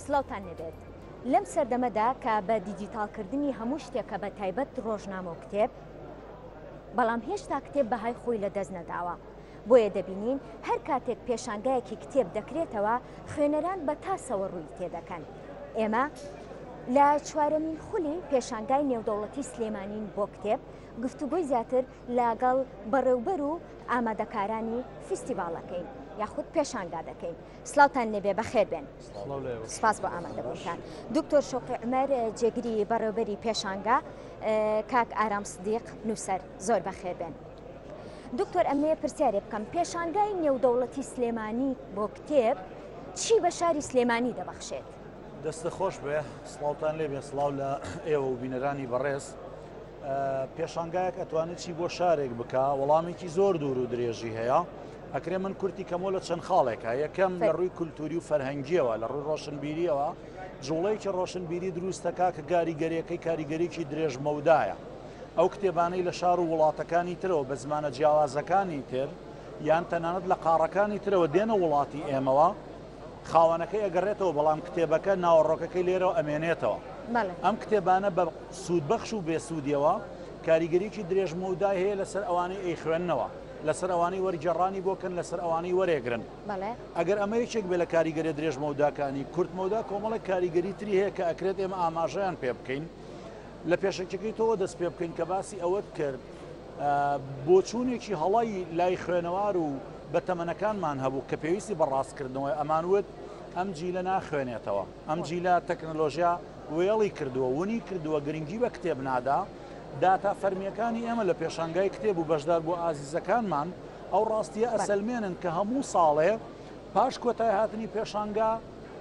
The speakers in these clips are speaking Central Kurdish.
سڵاوتان لێبێت. لەم سەردەمەدا کە بە دیجیتاڵکردنی هەموو شتێکە بە تایبەت ڕۆژنامە و کتێب، بەڵام هێشتا کتێب بەهای خۆی لە دەست نەداوە. بۆیە دەبینین هەر کاتێک پێشانگایەکی کتێب دەکرێتەوە خوێنەران بە تاسەوە ڕووی تێدەکەن. ئێمە لە چوارەمین خولی پێشانگای نێودەوڵەتی سلێمانین بۆ کتێب، گفتوگۆی زیاتر لەگەڵ بەڕێوبەر و ئامادەکارانی فیستیڤاڵەکەین یاخود پێشانگا دەکەین. سڵاوتان لێبێ بەخێر بێن. سپاس بۆ ئامادەبوونتان. دکتۆر شەوقی عومەر جێگری بەڕێوبەری پێشانگا، کاک ئارام سدیق نووسەر زۆر بەخێر بێن. دکتۆر ئەمەیە پرسیارێ بکەم پێشانگای نێودەوڵەتی سلێمانی بۆ کتێب چی بە شاری سلێمانی دەبەخشێت؟ دەستە خۆش بێ سڵاوتان لێبێ سڵاو لە ئێوە و بینەرانی بەڕێز. پێشانگایەک ئەتوانێت چی بۆ شارێک بکا وەڵامێکی زۆر دوور و درێژی هەیە ئەکرێ من کورتی کەمەوە لە چەند خاڵێکە یەکەم لە ڕووی کولتوری و فەرهەنگیەوە لە ڕووی ڕۆشنبیریەوە جوڵەیەکی ڕۆشنبیری دروستەکە کە گاریگەریەکەی کاریگەریی درێژمەودایە ئەو کتێبانەی لە شار و وڵاتەکانی ترەوە بە زمانە جیاوازەکانی تر یان تەنانەت لە قاڕەکانی ترەوە دێنە وڵاتی ئێمەوە خاوەنەکەی ئەگەڕێتەوە بەڵام کتێبەکە ناوەڕۆکەکەی لێرەوە ئەمێنێتەوە. ئەم کتێبانە بە سوودبەخش و بێسوودیەوە کاریگەریی درێژمەودای هەیە لەسەر ئەوانەی ئەیخوێننەوە، لەسەر ئەوانەی وەرگێڕانی بۆ کەن، لەسەر ئەوانەی وەرێگرن. ئەگەر ئەمە یەکێک بێ لە کاریگەریە درێژمەوداکانی، کورتمەودا کۆمەڵێک کاریگەری تری هەیە کە ئەکرێت ئێمە ئاماژەیان پێ بکەین. لە پێشەکیەکەی تۆوە دەست پێ بکەین کە باسی ئەوەت کرد، بۆچوونێکی هەڵەی لای خوێنەوار و بەتەمەنەکانمان هەبوو کە پێویستی بە ڕاستکردنەوەی ئەمان وت ئەم جیلە ناخوێنێتەوە ئەم جیلە تەکنەلۆژیا وێڵی کردووە ونی کردووە گرنگی بە کتێب نادا داتا فەرمیەکانی ئێمە لە پێشانگای کتێب و بەشدار بۆ ئازیزەکانمان ئەو ڕاستیە ئەسەلمێنن کە هەموو ساڵێ پاش کۆتای هاتنی پێشانگا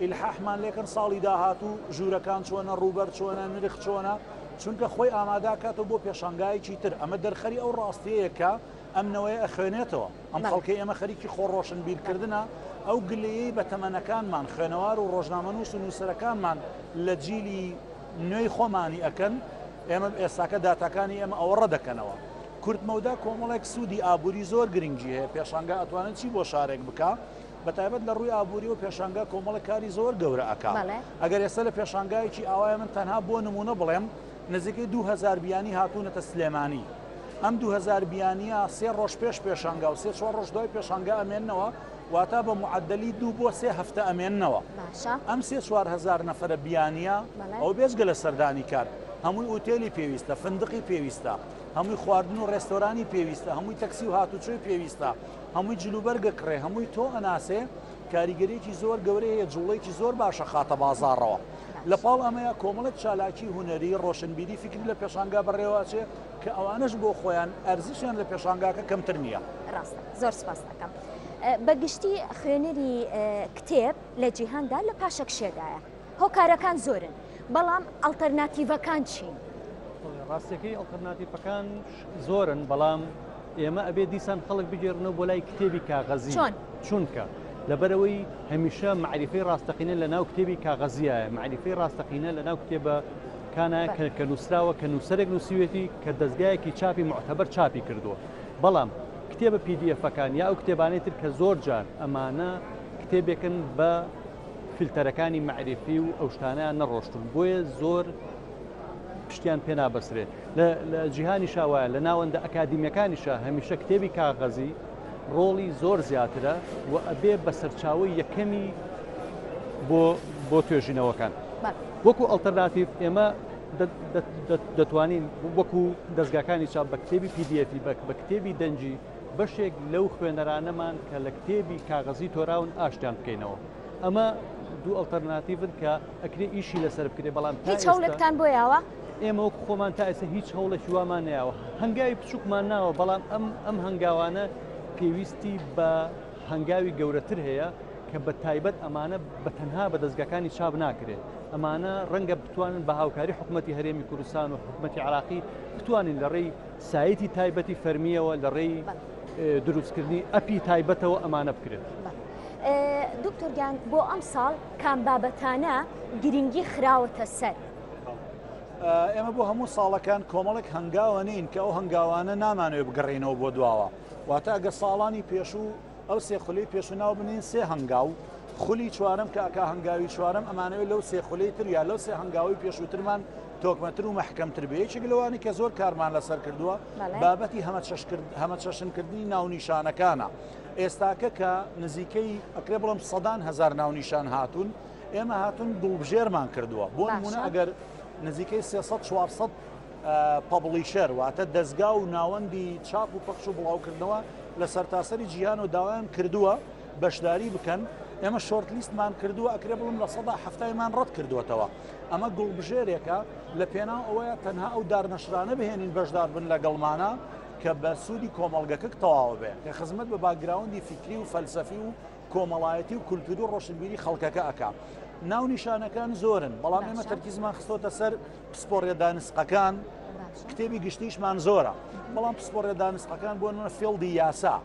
ئیلحاحمان لێکەن ساڵی داهاتوو ژوورەکان چۆنە، ڕووبەر چۆنە، نرخ چۆنە، چونکە خۆی ئامادەکاتەوە بۆ پێشانگایەکی تر، ئەمە دەرخەری ئەو ڕاستیەیە کە ئەم نەوەیە ئەخوێنێتەوە، ئەم خەڵکەی ئێمە خەریکی خۆ ڕۆشنبیرکردنە، ئەو گلەیەی بە تەمەنەکانمان، خوێنەوار و ڕۆژنامەنووس و نووسەرەکانمان لە جیلی نوێی خۆمانی ئەکەن، ئێمە ئێستاکە داتاکانی ئێمە ئەوە ڕەدەکەنەوە. کورتمەودا کۆمەڵێک سوودی ئابووری زۆر گرنگی هەیە، پێشانگا ئەتوانێت چی بۆ شارێک بکا؟ بەتایبەت لە ڕووی ئابووریەوە پێشانگا کۆمەڵێک کاری زۆر گەورە ئەکا. ئەگەر ئێستا لە پێشانگایەکی ئاوایە من تەنها بۆ نموونە بڵێم نزیکەی 2000 بیانی هاتوونەتە سلێمانی. ئەم 2000 بیانیە سێ ڕۆژ پێش پێشانگا و سێ چوار ڕۆژ دوای پێشانگا ئەمێننەوە واتا بە معەدەلی دوو بۆ سێ هەفتە ئەمێننەوە. ئەم سێ 4000 نەفەرە بیانیە ئەو بێجگە لە سەردانی کار هەمووی ئوتێلی پێویستە، فندقی پێویستە، هەمووی خواردن و ڕێستۆرانی پێویستە، هەمووی تەکسی و هاتوچۆی پێویستە. هەمووی جلوبەرگ ئەکڕێ، هەمووی تۆ ئەناسێ، کاریگەریەکی زۆر گەورەی هەیە، جوڵەیەکی زۆر باش ئەخاتە بازاڕەوە. لە پاڵ ئەمەیا کۆمەڵێک چالاکی هونەری، ڕۆشنبیری، فیکری لە پێشانگا بەڕێوە ئەچێ کە ئەوانەش بۆ خۆیان ئەرزشیان لە پێشانگاکە کەمتر نییە. ڕاستە، زۆر سپاست ئەکەم. بە گشتی خوێنەری کتێب لە جیهاندا لە پاشەکشێدایە. هۆکارەکان زۆرن، بەڵام ئەڵتەرناتیڤەکان چین؟ ڕاستیەکەی ئەڵتەرناتیڤەکان زۆرن، بەڵام ئێمە ئەبێ دیسان خەڵک بگێڕنەوە بۆ لای کتێبی کاغەزی. چۆن؟ چونکە لەبەرئەوەی هەمیشە مەعریفەی ڕاستەقینە لە ناو کتێبی کاغەزیایە، مەعریفەی ڕاستەقینە لە ناو کتێبەکانە کە کە نووسراوە، کە نووسەرێک نووسیوێتی، کە دەزگایەکی چاپی موعتەبەر چاپی کردووە. بەڵام کتێبە PDF ەکان یا ئەو کتێبانەی تر کە زۆر جار ئەمانە کتێبێکن بە فلتەرەکانی مەعریفی و ئەو شتانەیان نەڕۆشتوون بۆیە زۆر پشتیان پێ نابەسرێ لە جیهانیشا وایە لە ناوەندە ئەکادیمیەکانیشا هەمیشە کتێبی کاغەزی ڕۆڵی زۆر زیاترە و ئەبێ بە سەرچاوەی یەکەمی بۆ بۆ توێژینەوەکان وەکو ئەڵتەرناتیڤ ئێمە دەتوانین وەکو دەستگاکانی چاپ بە کتێبی PDF بە کتێبی دەنگی بەشێک لەو خوێنەرانەمان کە لە کتێبی کاغەزی تۆراون ئاشتیان بکەینەوە. ئەمە دوو ئەڵتەرناتیڤن کە ئەکرێ ئیشی لەسەر بکرێ بەڵام هیچ هەوڵێکتان بۆ یاوە؟ ئێمە وەکو خۆمان تا ئێستا هیچ هەوڵێکی وامان نەیاوە هەنگاوی بچووکمان ناوە بەڵام ئەم ئەم هەنگاوانە پێویستی بە هەنگاوی گەورەتر هەیە کە بە تایبەت ئەمانە بە تەنها بە دەستگاکانی چاپ ناکرێت ئەمانە ڕەنگە بتوانن بە هاوکاری حکوومەتی هەرێمی کوردستان و حکوومەتی عراقی بتوانین لە ڕێی سایتی تایبەتی فەرمییەوە لە ڕێی دروستکردنی ئەپی تایبەتەوە ئەمانە بکرێت. دکتۆر گیان بۆ ئەمساڵ کام بابەتانە گرنگی خراوەتە سەر؟ ئێمە بۆ هەموو ساڵەکان کۆمەڵێک هەنگاوە نین کە ئەو هەنگاوانە نامانەوێت بگەڕێینەوە بۆ دواوە واتە ئەگە ساڵانی پێشوو ئەو سێ خولەی پێشوو ناو بنین سێ هەنگاو. خولی چوارەم کە ئەکا هەنگاوی چوارەم ئەمانەوێت لەو سێ خولەی تر یا لەو سێ هەنگاوی پێشووترمان تۆکمەتر و مەحکەمتر بێ. یەکێک لەوانەی کە زۆر کارمان لەسەر کردووە بابەتی هەمەچەشنکردنی ناونیشانەکانە. ئێستاکە کە نزیکەی ئەکرێ بڵێم سەدان هەزار ناونیشان هاتوون، ئێمە هاتوون گوڵبژێرمان کردووە. بۆ نموونە ئەگەر نزیکەی 300 400 publisher واتە دەزگا و ناوەندی چاپ و پەخش و بڵاوکردنەوە لە سەرتاسەری جیهان و داوایان کردووە بەشداری بکەن، ئێمە short list مان کردووە ئەکرێ بڵێم 70%مان ڕەت کردووەتەوە. ئەمە گوڵبژێرێکە لە پێناو ئەوەیە تەنها ئەو دارنەشرانە بهێنین بەشدار بن لەگەڵمانە کە بە سوودی کۆمەڵگەکەک تەواو بێ، کە خزمەت بە background ی فیکری و فەلسەفی و کۆمەڵایەتی و کولتوری و ڕۆشنبیری خەڵکەکە ئەکا. ناونیشانەکان زۆرن، بەڵام ئێمە تەرکیزمان خستۆتە سەر پسپۆڕیە دانسقەکان، کتێبی گشتیشمان زۆرە، بەڵام پسپۆڕیە دانسقەکان بۆ نمونە field ی یاسا،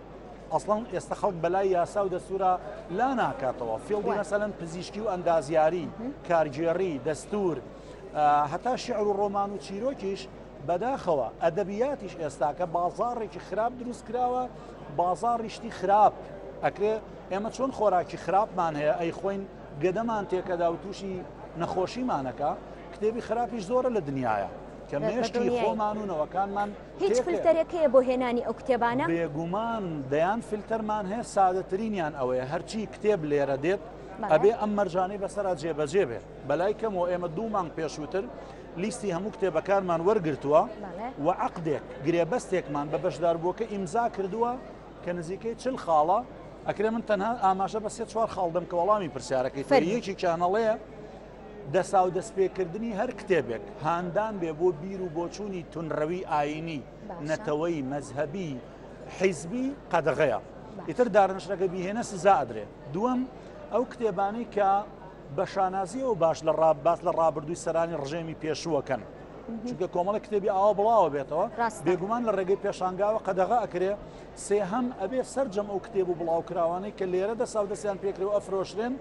ئەسڵەن ئێستا خەڵک بەلای یاسا و دەستورا لا ناکاتەوە، field ی مەسەلەن پزیشکی و ئەندازیاری، کارگێڕی، دەستور، هەتا شیعر و ڕۆمان و چیرۆکیش، بەداخەوە ئەدەبیاتیش ئێستاکە بازاڕێکی خراپ دروست کراوە، بازاڕی شتی خراپ ئەکرێ، ئێمە چۆن خۆراکی خراپمان هەیە ئەیخۆین گەدەمان تێکەدا و تووشی نەخۆشیمانەکە، کتێبی خراپیش زۆرە لە دنیاە کە مێشکی خۆمان و نەوەکانمان هیچ فلتەرێک هەیە بۆ هێنانی ئەو کتێبانە؟ بێگومان دەیان فلتەرمان هەیە، سادەترینیان ئەوەیە هەرچی کتێب لێرە دێت ئەبێ ئەم مەرجانەی بەسەرا جێبەجێ بێت. بەلای کەمەوە ئێمە دوو مانگ پێشووتر لیستی هەموو کتێبەکانمان وەرگرتووە و عەقدێک، گرێبەستێکمان بە بەشداربووەکە ئیمزا کردووە کە نزیکەی 40 خاڵە، ئەکرێ من تەنها ئاماژە بە سێ چوار خاڵ دەم کە وەڵامی پرسیارەکەی تۆ. یەکێکیان ئەڵێ دەساو دەستپێکردنی هەر کتێبێک هاندان بێ بۆ بیر و بۆچوونی تونڕەوی ئایینی، نەتەوەیی، مەزهەبی، حیزبی قەدەغەیە. ئیتر دارنشەکە بیهێنە سزا ئەدرێ. دووەم، ئەو کتێبانەی کە بە شانازیەوە باش لە باس لە ڕابردووی سەرانی ڕژێمی پێشووەکەن. چونکە کۆمەڵە کتێبی ئاوا بڵاوە بێتەوە بێگومان لە ڕێگەی پێشانگاوە قەدەغە ئەکرێ. سێهەم، ئەبێ سەرجەم ئەو کتێب و بڵاوکراوانەی کە لێرە دەساو دەستیان پێکرێ و ئەفرۆشرێن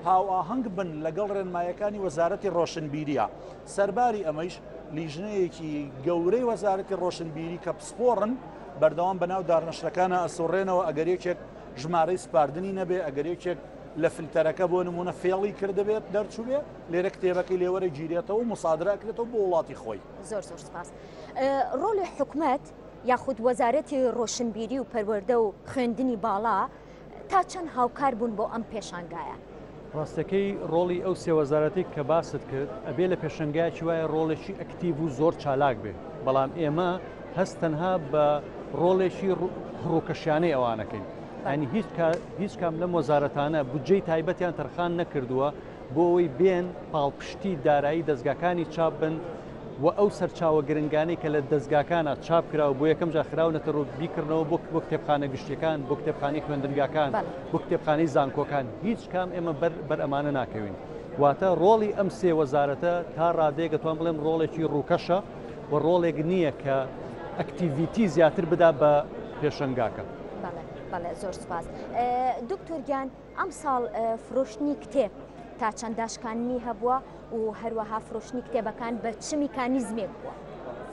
هاوئاهەنگ بن لەگەڵ ڕێنمایەکانی وەزارەتی ڕۆشنبیریە. سەرباری ئەمەیش لیژنەیەکی گەورەی وەزارەتی ڕۆشنبیری کە پسپۆڕن بەردەوام بەناو دارنەشرەکانە ئەسوڕێنەوە، ئەگەر یەکێک ژمارەی سپاردنی نەبێ، ئەگەر یەکێک لە فلتەرەکە بۆ نمونە فێڵی کردبێت دەرچووبێ، لێرە کتێبەکەی لێوەرە گیرێتەوە و موسادرە ئەکرێتەوە بۆ وڵاتی خۆی. زۆر زۆر سپاس. ڕۆڵی حکومەت یاخود وەزارەتی ڕۆشنبیری و پەروەردە و خوێندنی باڵا تا چەند هاوکار بوون بۆ ئەم پێشانگایە؟ ڕاستەکەی ڕۆڵی ئەو سێ وەزارەتەی کە باست کرد ئەبێ لە پێشەنگایەکی وایە ڕۆڵێکی ئەکتیڤ و زۆر چالاک بێ، بەڵام ئێمە هەست تەنها بە ڕۆڵێکی ڕووکەشیانەی ئەوانەکەین. ینی هیچ هیچ کام لەم وەزارەتانە بودجەی تایبەتیان تەرخان نەکردووە بۆ ئەوەی بێن پاڵپشتی دارایی دەزگاکانی چاپ بن و ئەو سەرچاوە گرنگانەی کە لە دەزگاکانە چاپ کراوە بۆ یەکەم جار خراونەتە ڕوو بیکڕنەوە بۆ بۆ کتێبخانە گشتیەکان، بۆ کتێبخانەی خوێندنگاکان، بۆ کتێبخانەی زانکۆکان، هیچ کام ئێمە بەر بەر ئەمانە ناکەوین. واتە ڕۆڵی ئەم سێ وەزارەتە تا ڕادەیەک ئەتوان بڵێم ڕۆڵێکی ڕووکەشە و ڕۆڵێک نییە کە activity زیاتر بدا بە پێشەنگاکە. بەڵێ بەڵێ زۆر سوپاس. دکتۆر گیان ئەمساڵ فرۆشتنی کتێب تا چەند داشکاندنی هەبووە و هەروەها فرۆشتنی کتێبەکان بە چ میکانیزمێک بووە؟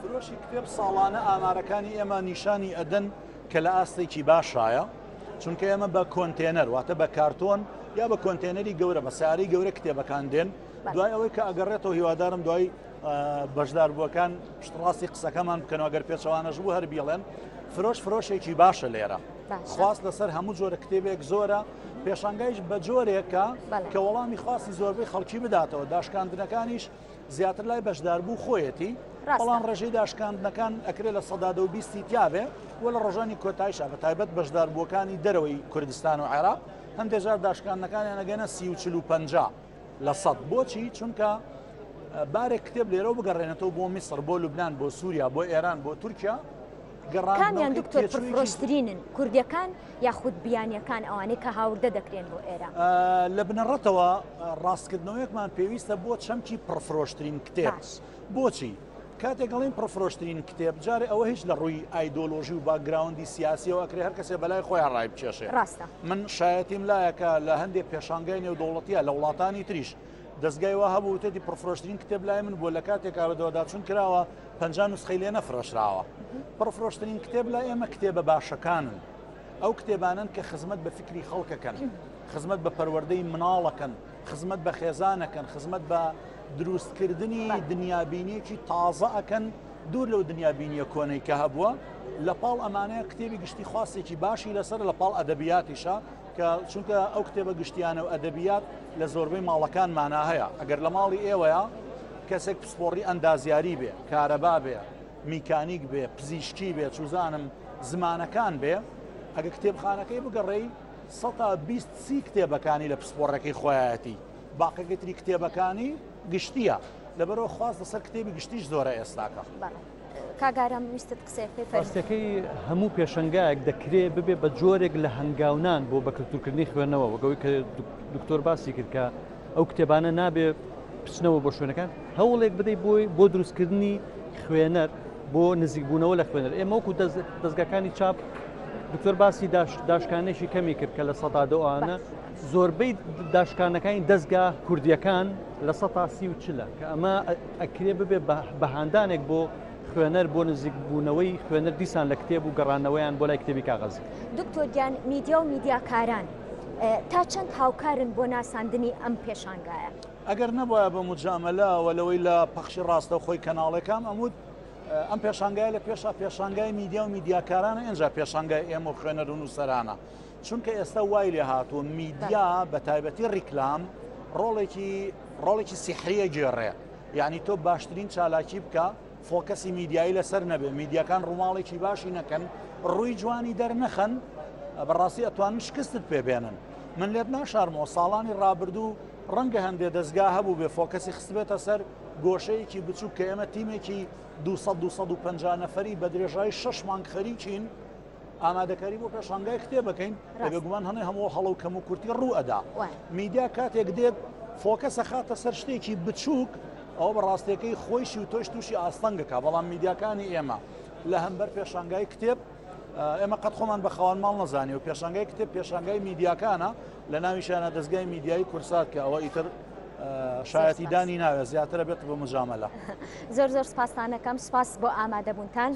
فرۆشی کتێب ساڵانە ئامارەکانی ئێمە نیشانی ئەدەن کە لە ئاستێکی باشایە، چونکە ئێمە بە کۆنتێنەر واتە بە کارتۆن یا بە کۆنتێنەری گەورە بە سیارەی گەورە کتێبەکان دێن، دوای ئەوەی کە ئەگەڕێتەوە هیوادارم دوای بەشداربووەکان پشتڕاستی قسەکەمان بکەنەوە گەر پێچەوانەش بوو هەر بیڵێن فرۆش فرۆشێکی باشە لێرە خواست لەسەر هەموو جۆرە کتێبێک زۆرە پێشانگایش بە جۆرێکە کە وەڵامی خواستی زۆربەی خەڵکی بداتەوە داشکاندنەکانیش زیاتر لای بەشداربوو خۆیەتی بەڵام ڕێژەی داشکاندنەکان ئەکرێ لە 120 تیاابێ و لە ڕۆژانی کۆتایشا بە تایبەت بەشداربووەکانی دەرەوەی کوردستان و عێراق هەندێک جار داشکاندنەکانیان ئەگەنە 30 و 40 و 50 لە سەد. بۆچی؟ چونکە بارێک کتێب لێرەوە بگەڕێنێتەوە بۆ میسر، بۆ لوبنان، بۆ سووریا، بۆ ئێران، بۆ تورکیا، کامیان گەڕاندنەوەکەی دکتۆر تێچوویەکی پڕفرۆشترینن، کوردیەکان یاخود بیانیەکان ئەوانەی کە هاوردە دەکرێن بۆ ئێرە؟ لە بنەڕەتەوە ڕاستکردنەوەیەکمان پێویستە بۆ چەمکی پڕفرۆشترین کتێب. باش. بۆچی؟ کاتێک ئەڵێین پڕفرۆشترین کتێب، جارێ ئەوە هیچ لە ڕووی ئایدۆلۆژی و background ی سیاسیەوە ئەکرێ هەر کەسێ بەلای خۆیان ڕایبکێشێ. ڕاستە. من شایەتیم لایە کە لە هەندێ پێشانگای نێودەوڵەتیە لە وڵاتانی تریش دەزگای وا هەبوو وتێتی پڕفرۆشترین کتێب لای من بووە لە کاتێکا بەدواداچوون کراوە 50 نوسخەی لێ نەفرۆشراوە. پڕفرۆشترین کتێب لای ئێمە کتێبە باشەکانن. ئەو کتێبانەن کە خزمەت بە فیکری خەڵکەکەن. خزمەت بە پەروەردەی مناڵەکەن، خزمەت بە خێزانەکەن، خزمەت بە دروستکردنی دنیابینیەکی تازە ئەکەن دوور لەو دنیابینیە کۆنەی کە هەبووە. لە پاڵ ئەمانەیە کتێبی گشتی خواستێکی باشی لەسەر لە پاڵ ئەدەبیاتیشە کە چونکە ئەو کتێبە گشتیانە و ئەدەبیات لە زۆربەی ماڵەکانمانا هەیە. ئەگەر لە ماڵی ئێوەیە کەسێک پسپۆڕی ئەندازیاری بێ، کارەبا بێ، میکانیک بێ، پزیشکی بێ، چوزانم زمانەکان بێ، ئەگە کتێبخانەکەی بگەڕێی سەتا 20 سی کتێبەکانی لە پسپۆڕەکەی خۆیەتی، باقیەکەی تری کتێبەکانی گشتیە. لەبەرئەوە خواست لەسەر کتێبی گشتیش زۆرە ئێستاکە. بەڵێ کاک ئارام ویستت قسەیەک بکەی فەرموو. ڕاستیەکەی هەموو پێشەنگایەک دەکرێ ببێ بە جۆرێک لە هەنگاونان بۆ بە کلتورکردنی خوێندنەوە وەک ئەوەی کە دکتۆر باسی کرد کە ئەو کتێبانە نابێ بچنەوە بۆ شوێنەکان هەوڵێک بدەیت بۆی بۆ دروستکردنی خوێنەر بۆ نزیکبوونەوە لە خوێنەر ئێمە وەکو دەستگاکانی چاپ دکتۆر باسی داشکانێکی کەمی کرد کە لە سەدا دۆئانە زۆربەی داشکانەکانی دەستگا کوردیەکان لە سەتا سی و چلە کە ئەمە ئەکرێ ببێ بە هاندانێک بۆ خوێنەر بۆ نزیکبوونەوەی خوێنەر دیسان لە کتێب و گەڕانەوەیان بۆ لای کتێبی کاغەزی. دکتۆر گیان میدیا و میدیاکاران تا چەند هاوکارن بۆ ناساندنی ئەم پێشانگایە؟ ئەگەر نەبوایە بە موجامەلە و لەوەی لە پەخشی ڕاستەوخۆی کەناڵەکەم ئەموت ئەم پێشانگایە لە پێشا پێشانگای میدیا و میدیاکارانە ئینجا پێشانگای ئێمە و خوێنەر و نووسەرانە چونکە ئێستا وای لێ هاتووە میدیا بە تایبەتی ڕیکلام ڕۆڵێکی ڕۆڵێکی سیحریە گێڕێ یعنی تۆ باشترین چالاکی بکە focus ی میدیایی لەسەر نەبێ میدیاکان ڕووماڵێکی باشی نەکەن ڕووی جوانی دەرنەخەن بەڕاستی ئەتوانن شکستت پێ بێنن من لێت ناشارمەوە ساڵانی ڕابردوو ڕەنگە هەندێ دەستگا هەبوو بێ focus ی خستبێتە سەر گۆشەیەکی بچووک کە ئێمە تیمێکی 200 250 نەفەری بە درێژایی شەش مانگ خەریکین ئامادەکاری بۆ پێشانگای کتێب بکەین بێگومان هەنێ هەموو هەڵە و کەم و کورتی ڕوو ئەدا میدیا کاتێک دێت focus ئەخاتە سەر شتێکی بچووک ئەوە بە ڕاستیەکەی خۆیشی و تۆش تووشی ئاستەنگەکە بەڵام میدیاکانی ئێمە لە هەمبەر پێشانگای کتێب ئێمە قەت خۆمان بە خاوەن ماڵ نەزانی و پێشانگای کتێب پێشانگای میدیاکانە لە ناویشانە دەستگای میدیایی کورسات کە ئەوە ئیتر شایەتی دانی ناوێت زیاترە بێت بە مجاملە زۆر زۆر سپاستانەکەم سپاس بۆ ئامادەبوونتان.